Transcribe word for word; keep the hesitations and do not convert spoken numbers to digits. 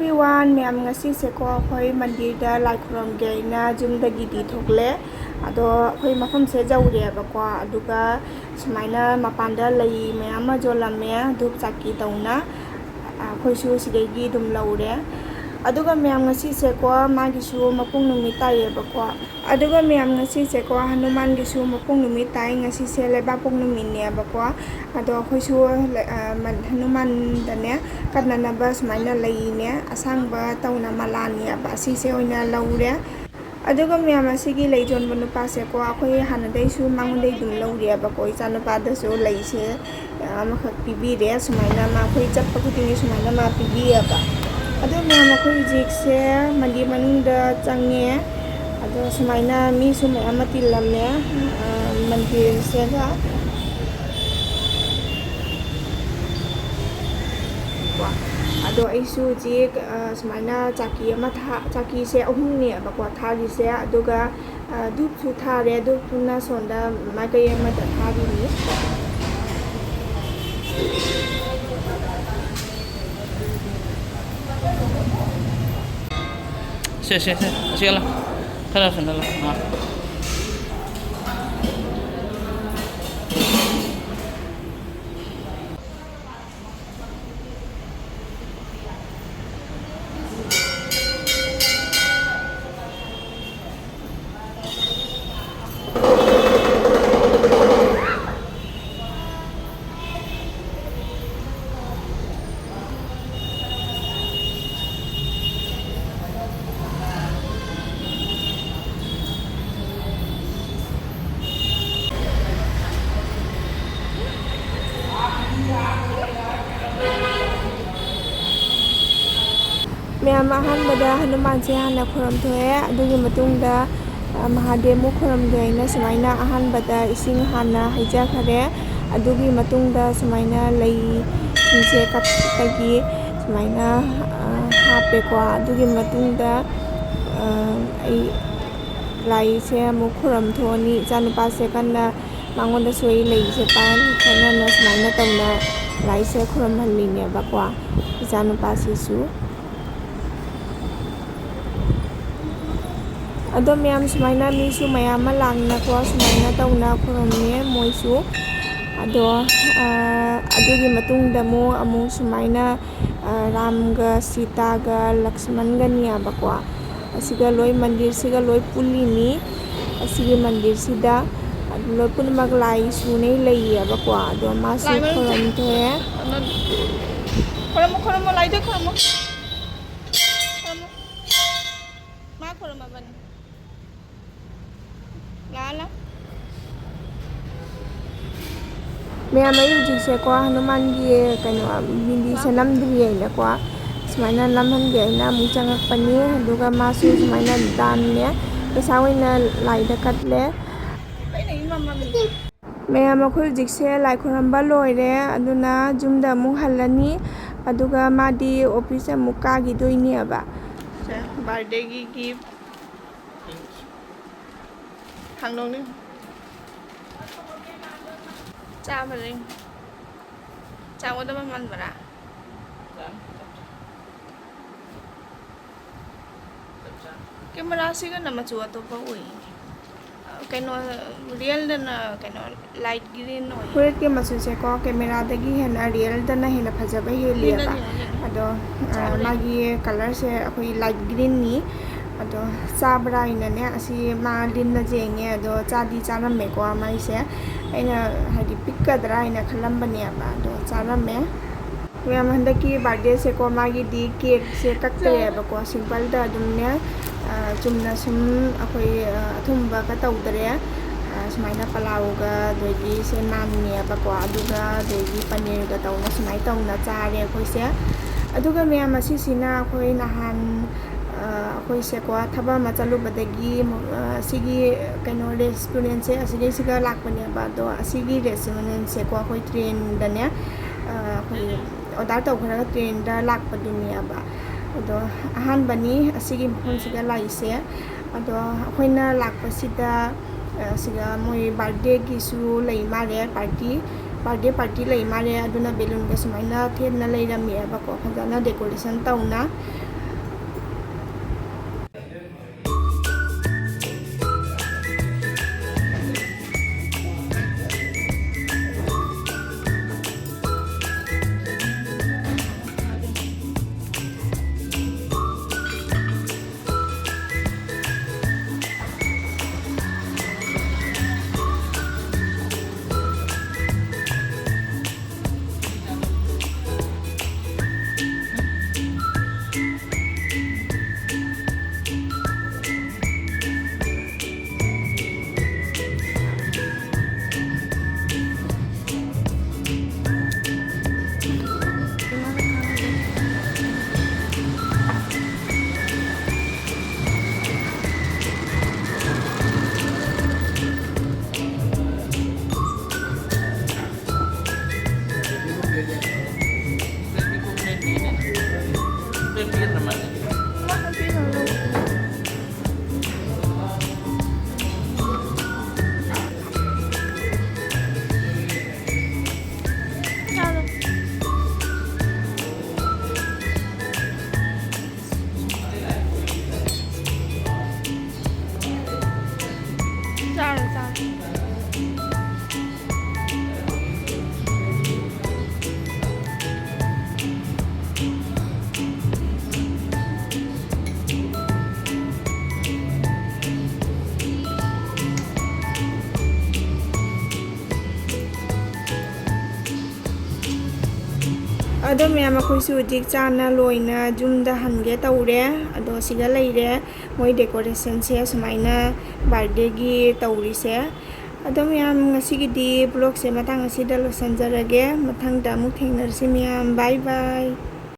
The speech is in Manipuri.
Everyone, ꯃꯌꯥꯝ, ꯉꯁꯤꯁꯦꯀꯣ, ꯑꯩꯈꯣꯏ ꯃꯟꯗꯤꯔꯗ ꯂꯥꯏ ꯈꯨꯔꯨꯝꯒꯦ ꯍꯥꯏꯅ ꯌꯨꯝꯗꯒꯤꯗꯤ ꯊꯣꯛꯂꯦ꯫ ꯑꯗꯣ ꯑꯩꯈꯣꯏ ꯃꯐꯝꯁꯦ ꯌꯧꯔꯦꯕꯀꯣ, ꯑꯗꯨꯒ ꯁꯨꯃꯥꯏꯅ ꯃꯄꯥꯟꯗ ꯂꯩ ꯃꯌꯥꯝ ꯑꯃ ꯌꯣꯜꯂꯝꯃꯦ, ꯙꯨꯞ ꯆꯥꯛꯀꯤ ꯇꯧꯅ꯫ ꯑꯩꯈꯣꯏꯁꯨ ꯁꯤꯗꯒꯤ ꯑꯗꯨꯝ ꯂꯧꯔꯦ꯫ ꯑꯗꯨꯒ ꯃꯌꯥꯝ, ꯉꯁꯤꯁꯦꯀꯣ, ꯃꯥꯒꯤꯁꯨ ꯃꯄꯣꯛ ꯅꯨꯃꯤꯠ ꯇꯥꯏꯌꯦꯕꯀꯣ꯫ ꯑꯗꯨꯒ ꯃꯌꯥꯝ, ꯉꯁꯤꯁꯦꯀꯣ, ꯍꯅꯨꯃꯥꯟꯒꯤꯁꯨ ꯃꯄꯣꯛ ꯅꯨꯃꯤꯠ ꯇꯥꯏ꯫ ꯉꯁꯤꯁꯦ ꯂꯩꯕꯥꯛꯄꯣꯛ ꯅꯨꯃꯤꯠꯅꯦꯕꯀꯣ꯫ ꯑꯗꯣ ꯑꯩꯈꯣꯏꯁꯨ ꯂ-, ꯑ, ꯃꯟ-, ꯍꯅꯨꯃꯥꯟꯗꯅꯦ ꯀꯠꯅꯅꯕ ꯁꯨꯃꯥꯏꯅ ꯂꯩꯅꯦ, ꯑꯁꯥꯡꯕ ꯇꯧꯅ ꯃꯂꯥꯅꯦꯕ, ꯑꯁꯤꯁꯦ ꯑꯣꯏꯅ ꯂꯧꯔꯦ꯫ ꯑꯗꯨꯒ ꯃꯌꯥꯝ, ꯑꯁꯤꯒꯤ ꯂꯩ ꯌꯣꯟꯕ ꯅꯨꯄꯥꯁꯦꯀꯣ, ꯑꯩꯈꯣꯏ ꯍꯥꯟꯅꯗꯩꯁꯨ ꯃꯉꯣꯟꯗꯩ ꯑꯗꯨꯝ ꯂꯧꯔꯦꯕꯀꯣ꯫ ꯏꯆꯥꯅꯨꯄꯥꯗꯁꯨ ꯂꯩꯁꯦ ꯑꯃꯈꯛ ꯄꯤꯕꯤꯔꯦ꯫ ꯁꯨꯃꯥꯏꯅ ꯃꯥ ꯑꯩꯈꯣꯏ ꯆꯠꯄ ꯈꯨꯗꯤꯡꯒꯤ ꯁꯨꯃꯥꯏꯅ ꯃꯥ ꯄꯤꯕꯤꯌꯦꯕ꯫ ꯑꯗꯣ ꯃꯌꯥꯝ, ꯑꯩꯈꯣꯏ ꯍꯧꯖꯤꯛꯁꯦ ꯃꯟꯗꯤꯔ ꯃꯅꯨꯡꯗ ꯆꯪꯉꯦ꯫ ꯑꯗꯣ ꯁꯨꯃꯥꯏꯅ ꯃꯤꯁꯨ ꯃꯌꯥꯝ ꯑꯃ ꯇꯤꯜꯂꯝꯃꯦ, ꯑ, ꯃꯟꯗꯤꯔꯁꯤꯗ꯫ ꯀꯣ꯫ ꯑꯗꯣ ꯑꯩꯁꯨ ꯍꯧꯖꯤꯛ, ꯑ, ꯁꯨꯃꯥꯏꯅ ꯆꯥꯀꯤ ꯑꯃ ꯊꯥ-, ꯆꯥꯀꯤꯁꯦ ꯑꯍꯨꯝꯅꯦꯕꯀꯣ ꯊꯥꯔꯤꯁꯦ, ꯑꯗꯨꯒ, ꯑ, ꯙꯨꯞꯁꯨ ꯊꯥꯔꯦ, ꯙꯨꯞꯇꯨꯅ ꯁꯣꯝꯗ ꯃꯥꯏꯀꯩ ꯑꯃꯗ ꯊꯥꯔꯤꯅꯤ꯫ ꯁꯦ, ꯁꯦ, ꯁꯦ, ꯑꯁꯤ ꯌꯥꯜꯂꯣ꯫ ꯈꯔ ꯁꯣꯝꯗ ꯂꯥꯛꯑꯣ꯫ ꯑꯥ꯫ ꯃꯌꯥꯝ, ꯑꯍꯥꯟꯕꯗ ꯍꯅꯨꯃꯥꯟꯁꯦ ꯍꯥꯟꯅ ꯈꯨꯔꯨꯝꯊꯣꯛꯑꯦ꯫ ꯑꯗꯨꯒꯤ ꯃꯇꯨꯡꯗ, ꯑ, ꯃꯍꯥꯗꯦꯕ ꯑꯃꯨꯛ ꯈꯨꯔꯨꯝꯒꯦ ꯍꯥꯏꯅ ꯁꯨꯃꯥꯏꯅ ꯑꯍꯥꯟꯕꯗ ꯏꯁꯤꯡ ꯍꯥꯟꯅ ꯍꯩꯖꯈꯔꯦ꯫ ꯑꯗꯨꯒꯤ ꯃꯇꯨꯡꯗ ꯁꯨꯃꯥꯏꯅ ꯂꯩꯁꯤꯡꯁꯦ ꯀꯠꯄꯒꯤ ꯁꯨꯃꯥꯏꯅ, ꯑ, ꯍꯥꯞꯄꯦꯀꯣ꯫ ꯑꯗꯨꯒꯤ ꯃꯇꯨꯡꯗ, ꯑ, ꯑꯩ ꯂꯥꯏꯁꯦ ꯑꯃꯨꯛ ꯈꯨꯔꯨꯝ ꯊꯣꯛꯑꯅꯤ꯫ ꯏꯆꯥꯅꯨꯄꯥꯁꯦ ꯀꯟꯅ ꯃꯉꯣꯟꯗꯁꯨ ꯑꯩ ꯂꯩꯁꯦ ꯄꯥꯏꯍꯟ ꯈꯣꯠꯍꯟꯅ ꯁꯨꯃꯥꯏꯅ ꯇꯧꯅ ꯂꯥꯏꯁꯦ ꯈꯨꯔꯨꯝꯍꯜꯂꯤꯅꯦꯕꯀꯣ, ꯏꯆꯥꯅꯨꯄꯥꯁꯤꯁꯨ꯫ ꯑꯗꯣ ꯃꯌꯥꯝ, ꯁꯨꯃꯥꯏꯅ ꯃꯤꯁꯨ ꯃꯌꯥꯝ ꯑꯃ ꯂꯥꯡꯅꯀꯣ, ꯁꯨꯃꯥꯏꯅ ꯇꯧꯅ ꯈꯨꯔꯨꯝꯃꯦ ꯃꯣꯏꯁꯨ꯫ ꯑꯗꯣ ꯑꯗꯨꯒꯤ ꯃꯇꯨꯡꯗ ꯑꯃꯨꯛ ꯑꯃꯨꯛ ꯁꯨꯃꯥꯏꯅ ꯔꯥꯝꯒ ꯁꯤꯇꯥꯒ ꯂꯛꯁꯃꯟꯒꯅꯦꯕꯀꯣ, ꯑꯁꯤꯒ ꯂꯣꯏ, ꯃꯟꯗꯤꯔꯁꯤꯒ ꯂꯣꯏ ꯄꯨꯜꯂꯤꯅꯤ꯫ ꯑꯁꯤꯒꯤ ꯃꯟꯗꯤꯔꯁꯤꯗ ꯑꯗꯨ ꯂꯣꯏ ꯄꯨꯝꯅꯃꯛ ꯂꯥꯏ ꯁꯨꯅꯩ ꯂꯩꯌꯦꯕꯀꯣ꯫ ꯑꯗꯣ ꯃꯥꯁꯨ ꯂꯥꯏ ꯃꯔꯝ ꯈꯨꯔꯨꯝꯊꯣꯛꯑꯦ꯫ ꯈꯨꯔꯨꯝꯃꯣ, ꯈꯨꯔꯨꯝꯃꯣ, ꯂꯥꯏꯗ ꯈꯨꯔꯨꯝꯃꯣ꯫ ꯈꯨꯔꯨꯝꯃꯣ꯫ ꯃꯥ ꯈꯨꯔꯨꯝꯃꯕꯅꯤ꯫ ꯂꯥꯛꯑꯣ, ꯂꯥꯛꯑꯣ꯫ ꯃꯌꯥꯝ, ꯑꯩ ꯍꯧꯖꯤꯛꯁꯦꯀꯣ, ꯍꯅꯨꯃꯥꯟꯒꯤ ꯀꯩꯅꯣ, ꯕꯤꯟꯗꯤ ꯁꯦꯠꯂꯝꯗ꯭ꯔꯤꯌꯦꯅꯀꯣ, ꯁꯨꯃꯥꯏꯅ ꯅꯝꯍꯟꯒꯦ ꯍꯥꯏꯅ ꯑꯃꯨꯛ ꯆꯪꯉꯛꯄꯅꯤ꯫ ꯑꯗꯨꯒ ꯃꯥꯁꯨ ꯁꯨꯃꯥꯏꯅ ꯗꯥꯟꯅꯦ, ꯄꯩꯁꯥ ꯑꯣꯏꯅ ꯂꯥꯏꯗ ꯀꯠꯂꯦ꯫ ꯃꯌꯥꯝ, ꯑꯩꯈꯣꯏ ꯍꯧꯖꯤꯛꯁꯦ ꯂꯥꯏ ꯈꯨꯔꯝꯕ ꯂꯣꯏꯔꯦ, ꯑꯗꯨꯅ ꯌꯨꯝꯗ ꯑꯃꯨꯛ ꯍꯜꯂꯅꯤ꯫ ꯑꯗꯨꯒ ꯃꯥꯗꯤ ꯑꯣꯐꯤꯁ ꯑꯃꯨꯛ ꯀꯥꯈꯤꯗꯣꯏꯅꯦꯕ꯫ ꯁꯦ, ꯕꯥꯔꯗꯦꯒꯤ ꯒꯤꯐ꯫ ꯍꯥꯡꯗꯣꯛꯅꯤꯡ꯫ ꯆꯥꯕ ꯂꯩ꯫ ꯆꯥꯎꯒꯗꯕ ꯃꯥꯟꯕ꯭ꯔꯥ? ꯀꯦꯃꯦꯔꯥꯁꯤꯒꯅ ꯃꯆꯨ ꯑꯇꯣꯞꯄ ꯑꯣꯏꯌꯦ꯫ ꯀꯩꯅꯣ, ꯔꯤꯌꯦꯜꯗꯅ ꯀꯩꯅꯣ, ꯂꯥꯏꯠ ꯒ꯭ꯔꯤꯟ ꯑꯣꯏꯌꯦ꯫ ꯐꯨꯔꯤꯠꯀꯤ ꯃꯆꯨꯁꯦꯀꯣ, ꯀꯦꯃꯦꯔꯥꯗꯒꯤ ꯍꯦꯟꯅ ꯔꯤꯌꯦꯜꯗꯅ ꯍꯦꯟꯅ ꯐꯖꯕ ꯍꯦꯜꯂꯤꯑꯕ꯫ ꯍꯦꯜꯂꯅꯤ, ꯍꯦꯜꯂꯅꯤ꯫ ꯑꯗꯣ, ꯑ, ꯆꯥꯎꯔꯦ꯫ ꯃꯥꯒꯤ ꯀꯂꯔꯁꯦ ꯑꯩꯈꯣꯏ ꯂꯥꯏꯠ ꯒ꯭ꯔꯤꯟꯅꯤ꯫ ꯑꯗꯣ ꯆꯥꯕ꯭ꯔꯥ ꯍꯥꯏꯅꯅꯦ, ꯑꯁꯤ ꯃꯥ ꯂꯤꯟꯅ ꯌꯦꯡꯉꯦ, ꯑꯗꯣ ꯆꯥꯗꯤ ꯆꯥꯔꯝꯃꯦꯀꯣ ꯃꯥꯏꯁꯦ꯫ ꯑꯩꯅ ꯍꯥꯏꯗꯤ ꯄꯤꯛꯀꯗ꯭ꯔꯥ ꯍꯥꯏꯅ ꯈꯜꯂꯝꯕꯅꯦꯕ, ꯑꯗꯣ ꯆꯥꯔꯝꯃꯦ꯫ ꯃꯌꯥꯝ, ꯍꯟꯗꯛꯀꯤ ꯕꯥꯔꯗꯦꯁꯦꯀꯣ, ꯃꯥꯒꯤꯗꯤ ꯀꯦꯛꯁꯦ ꯀꯛꯇ꯭ꯔꯦꯕꯀꯣ, ꯁꯤꯝꯄꯜꯗ ꯑꯗꯨꯝꯅꯦ, ꯑ, ꯆꯨꯝꯅ ꯁꯨꯝ ꯑꯩꯈꯣꯏ, ꯑ, ꯑꯊꯨꯝꯕꯒ ꯇꯧꯗ꯭ꯔꯦ꯫ ꯑ, ꯁꯨꯃꯥꯏꯅ ꯄꯂꯥꯎꯒ, ꯑꯗꯒꯤ ꯁꯦ ꯅꯥꯟꯅꯦꯕꯀꯣ, ꯑꯗꯨꯒ ꯑꯗꯒꯤ ꯄꯅꯤꯔꯒ ꯇꯧꯅ ꯁꯨꯃꯥꯏꯅ ꯇꯧꯅ ꯆꯥꯔꯦ ꯑꯩꯈꯣꯏꯁꯦ꯫ ꯑꯗꯨꯒ ꯃꯌꯥꯝ, ꯑꯁꯤꯁꯤꯅ ꯑꯩꯈꯣꯏ ꯅꯍꯥꯟ, ꯑ, ꯑꯩꯈꯣꯏꯁꯦꯀꯣ, ꯊꯕꯛ ꯑꯃ ꯆꯠꯂꯨꯕꯗꯒꯤ, ꯑ, ꯁꯤꯒꯤ ꯀꯩꯅꯣ ꯔꯦꯁꯇꯨꯔꯦꯟꯁꯦ ꯑꯁꯤꯗꯩꯁꯤꯗ ꯂꯥꯛꯄꯅꯦꯕ꯫ ꯑꯗꯣ ꯑꯁꯤꯒꯤ ꯔꯦꯁꯇꯨꯔꯦꯟꯁꯦꯀꯣ, ꯑꯩꯈꯣꯏ ꯇ꯭ꯔꯦꯟꯗꯅꯦ, ꯑ, ꯑꯩꯈꯣꯏ ꯑꯣꯔꯗꯔ ꯇꯧꯈ꯭ꯔꯒ ꯇ꯭ꯔꯦꯟꯗ ꯂꯥꯛꯄꯗꯨꯅꯦꯕ꯫ ꯑꯗꯣ ꯑꯍꯥꯟꯕꯅꯤ ꯑꯁꯤꯒꯤ ꯃꯐꯝꯁꯤꯗ ꯂꯥꯛꯏꯁꯦ꯫ ꯑꯗꯣ ꯑꯩꯈꯣꯏꯅ ꯂꯥꯛꯄꯁꯤꯗ, ꯑ, ꯁꯤꯗ ꯃꯣꯏ ꯕꯥꯔꯗꯦꯒꯤꯁꯨ ꯂꯩ ꯃꯥꯜꯂꯦ, ꯄꯥꯔꯇꯤ, ꯕꯥꯔꯗꯦ ꯄꯥꯔꯇꯤ ꯂꯩ ꯃꯥꯜꯂꯦ꯫ ꯑꯗꯨꯅ ꯕꯦꯂꯨꯟꯒ ꯁꯨꯃꯥꯏꯅ ꯊꯦꯠꯅ ꯂꯩꯔꯝꯃꯦꯕꯀꯣ, ꯐꯖꯅ ꯗꯦꯀꯣꯔꯦꯁꯟ ꯇꯧꯅ꯫ ꯑꯗꯣ ꯃꯌꯥꯝ, ꯑꯩꯈꯣꯏꯁꯨ ꯍꯧꯖꯤꯛ ꯆꯥꯅ ꯂꯣꯏꯅ ꯌꯨꯝꯗ ꯍꯟꯒꯦ ꯇꯧꯔꯦ꯫ ꯑꯗꯣ ꯁꯤꯗ ꯂꯩꯔꯦ ꯃꯣꯏ decorationꯁꯦ ꯁꯨꯃꯥꯏꯅ birthdayꯒꯤ ꯇꯧꯔꯤꯁꯦ꯫ ꯑꯗꯣ ꯃꯌꯥꯝ, ꯉꯁꯤꯒꯤꯗꯤ vlogꯁꯦ ꯃꯇꯥꯡ ꯑꯁꯤꯗ ꯂꯣꯏꯁꯤꯟꯖꯔꯒꯦ꯫ ꯃꯊꯪꯗ ꯑꯃꯨꯛ ꯊꯦꯡꯅꯔꯁꯤ ꯃꯌꯥꯝ꯫ Bye bye꯫